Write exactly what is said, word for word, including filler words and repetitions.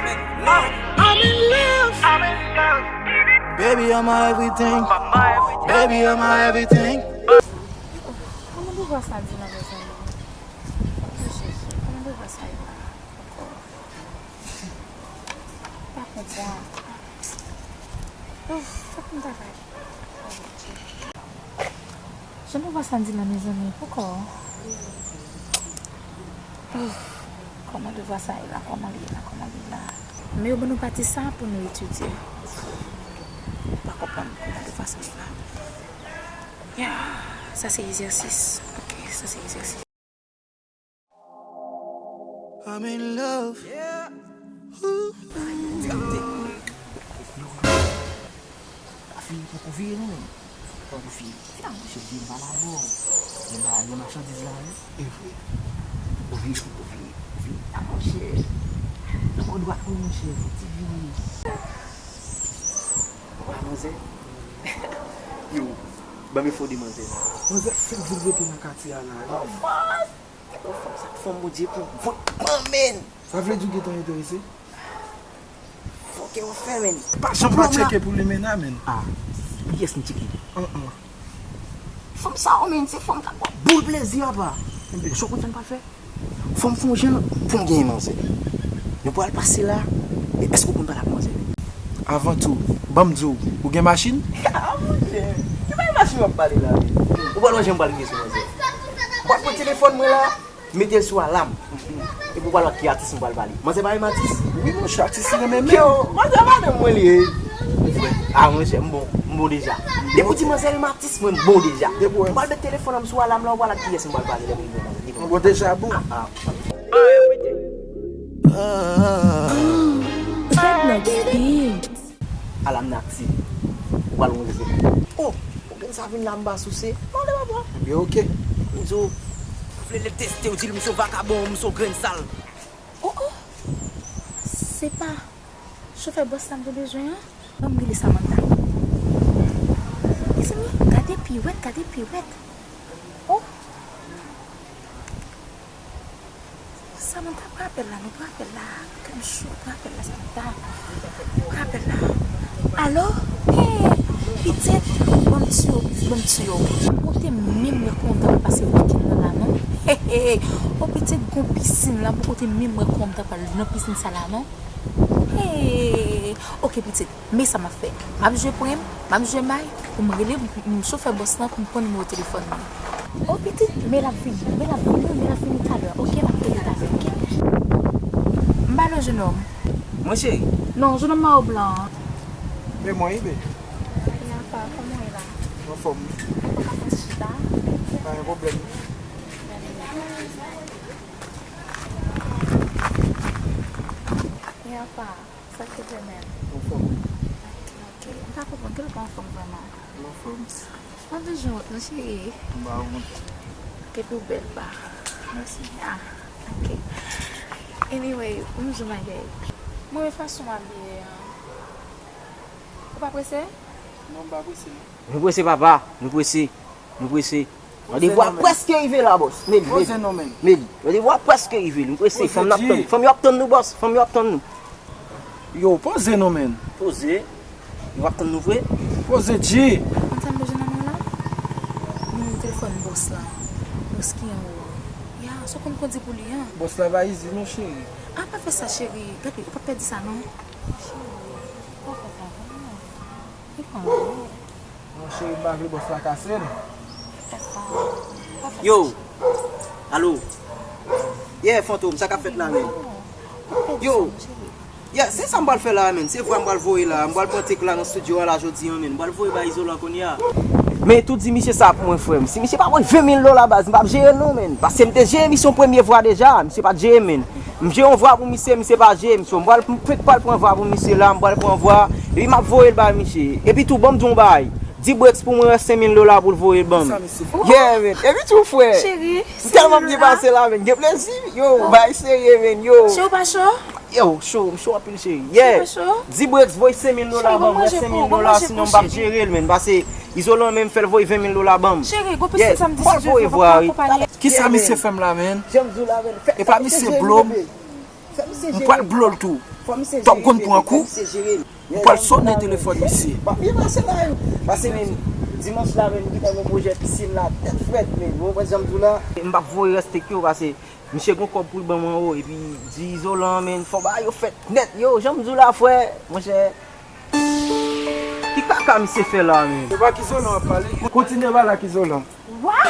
I'm in love. Baby, you're my everything. Baby, you're my everything. Kòman devwa sa di la, mezanmi? Jezi, kòman devwa sa ye la? Ankò. Pa konprann. Ouf, fòk m ta fè. Oh, Bondye. Jan devwa sa di la, mezanmi, poko. Ouf, kòman devwa sa ye la, kòman li ye la, kòman li ye la? Men yo ban nou pati sa pou nou etidye. Ou pa konprann kòman devwa sa ye la. Ya, sa se egzèsis. Ok, sa se egzèsis. I'm in love. Yeah. Ooh. Yo, yo. Afin poko vire non, men. Poko vire. Vire, monchè, vire, m pa la non. Gen ba, gen machandiz la, wi. E vre. Ou vire, ou vire, ou vire. A, monchè. Nan kò dwat mwen, monchè, ti vire. Wa, manzè. Yo, ban m enfo de manzè. Manzè fèk vin rete nan katye a la, wi. Yo, fanm sa, fanm Bondye pou vòt man, men. Sa vle di w gentan enterese? Fòkè w fè, men. Pa janm pa tcheke pou limena, men. Ah, pou kiyès m tcheke? An, an. Fanm sa, men, se fanm k ap ba w boul plezi, apa. Enben, sa w konn sa n pral fè? Fò m fè yon jan pou m genyen manzè. Nou pral pase la, men èske w konn pale ak manzè, men? Avan tou, ban m di w, ou gen machin? Ah, monchè, ki bay machin w ap pale la, men? Ou pral wè jan m pral rive sou manzè. Ou pral pran telefòn mwen la, mete l sou alam. Epi w pral wè ak ki atis m pral pale. Manzè pa renmen atis? Wi, monchè, atis li renmen menm. Yo, manzè pa renmen mwen li ye. Ah, monchè, m bon, m bon deja. Depi w di manzè renmen atis, mwen m bon deja. Depi w... M pral met telefòn nan m sou alam la, ou pral wè ak kiyès m pral pale lè m rive la. M bon deja, bon. Ah, ah. Alam nan aktive. Ou pral wè yon rezon. Oh! Ou gen sa vin la m pa souse. Mande papa. Ebyen, oke. M di w, vle l teste w, di l m se yon vakabon, m se yon grenn sal. Oh, oh. Se pa chofè bòs la m te bezwen an? Ban m rele Samantha. Mezanmi, gade piwèt, gade piwèt. Oh! Samantha, pran apèl la, non, pran apèl la. Kè m cho, pran apèl la, Samantha. Pran apèl la. Alo? Hey, pitit, ban m tiyo, pitit, ban m tiyo. Ou te menm wè kòman m t ap pase wikenn nan la, non? Hey, hey, hey. O pitit, gon pisin la, ou te menm wè kòman m t ap al nan pisin sa la, non? Hey, oke, pitit. Men sa m ap fè. M ap jwe pwen, m ap jwe may, pou m rele m, m, chofè bòs lan pou m pran nimewo telefòn li. O pitit, men l ap vini, men l ap vini, men l ap vini talè. Oke, m ap rele talè, oke? M ba l, jenòm. Mwen cheri. Non, jenòm mayo blan an. E mwen, ibe. Apa, kòman w ye la? Anfòm. Ou pa ka fè chita? Pa gen pwoblèm. E apa? Sa k te fè menm? Anfòm. Ok, ok. M pa konprann, kilè w pa anfòm vrèman? M anfòm. M ap bezwen wont non, cheri. M ba w wont. Epi w bèl ba. Mèsi. Ah, ok. Anyway, m jwenn bagay. Mwen, men fason m abiye an. Ou pa prese? Non, m pa prese, non. Nou prese, papa. Nou prese. Nou prese. Randevou a prèske rive la, bòs. Meli, Meli. Poze non, men. Meli. Randevou a prèske rive. Nou prese. Poze, fanm n ap tann. Fanm yo ap tann nou, bòs. Fanm yo ap tann nou. Yo, poze non, men. Poze. Yo ap tann nou vre. Poze, G. Konn sa m bezwen nan men w la? Nimewo telefòn bòs la. Bòs ki anwo a. Ya, sa w konn kondi pou li an? Bòs la pa izi non, cheri. A, pa fè sa, cheri. Gade, ou p ap pèdi sa, non. Cheri, ou pa konprann, non. Li pa anwo. Non, cheri, m pa vle bòs la kase m. Yo! Alo! Yeah, Fantom, sa k ap fèt la, men? Yo! Yeah, se sa m pral fè la, men. Se vwa m pral voye la. M pral pran take la nan studio a la jodi a, men. M pral voye ba Izolan kounye a. Men tou di misye sa pou mwen, frè m. Si misye pa voye ven mil dola, baz, m p ap jere l non, men. Paske m te jere misye yon premye vwa deja. Misye pa t jere m, men. M jere yon vwa pou misye, misye pa jere m. So, m pral, m fenk pral pran vwa pou misye la, m pral pran vwa, epi m ap voye l bay misye. Epi tou, ban m di w yon bagay. Di Brex pou mwen wè senk mil dola pou l voye ban m. Sa, misye fou. Yeah, men. Epi tou, frè. Cheri, m tèlman byen pase la, men. Gen plezi. Yo, bagay serye, men. Yo. Cheri, ou pa cho? Yo, cho, m cho anpil, cheri. Yeah. Ou pa cho? Di Brex voye senk mil dola ban m, wè senk mil dola, sinon m p ap jere l, men. Paske Izolan menm fè l voye ven mil dola ban m. Cheri, gon pitit sa m di si Dye vle, w ap akonpaye. Kisa misye fè m la, men? E pa misye blo m? M pral blo l tou. T ap konn pran kou. Ou pral sonnen telefòn misye. Pase men, dimanch la menm, m gentan gen yon pwojè pisin la, tèt frèt, men ou konprann sa m di w la. M p ap voye rès tèt yo, pase misye gon kòb pou l ban m anwo, epi di izolan, men fò bagay yo fèt nèt, yo, jan m di w la, frè, monchè. Ki kaka misye fè la, men? Se pa k izolan w ap pale. Kontinye pale ak izolan. What?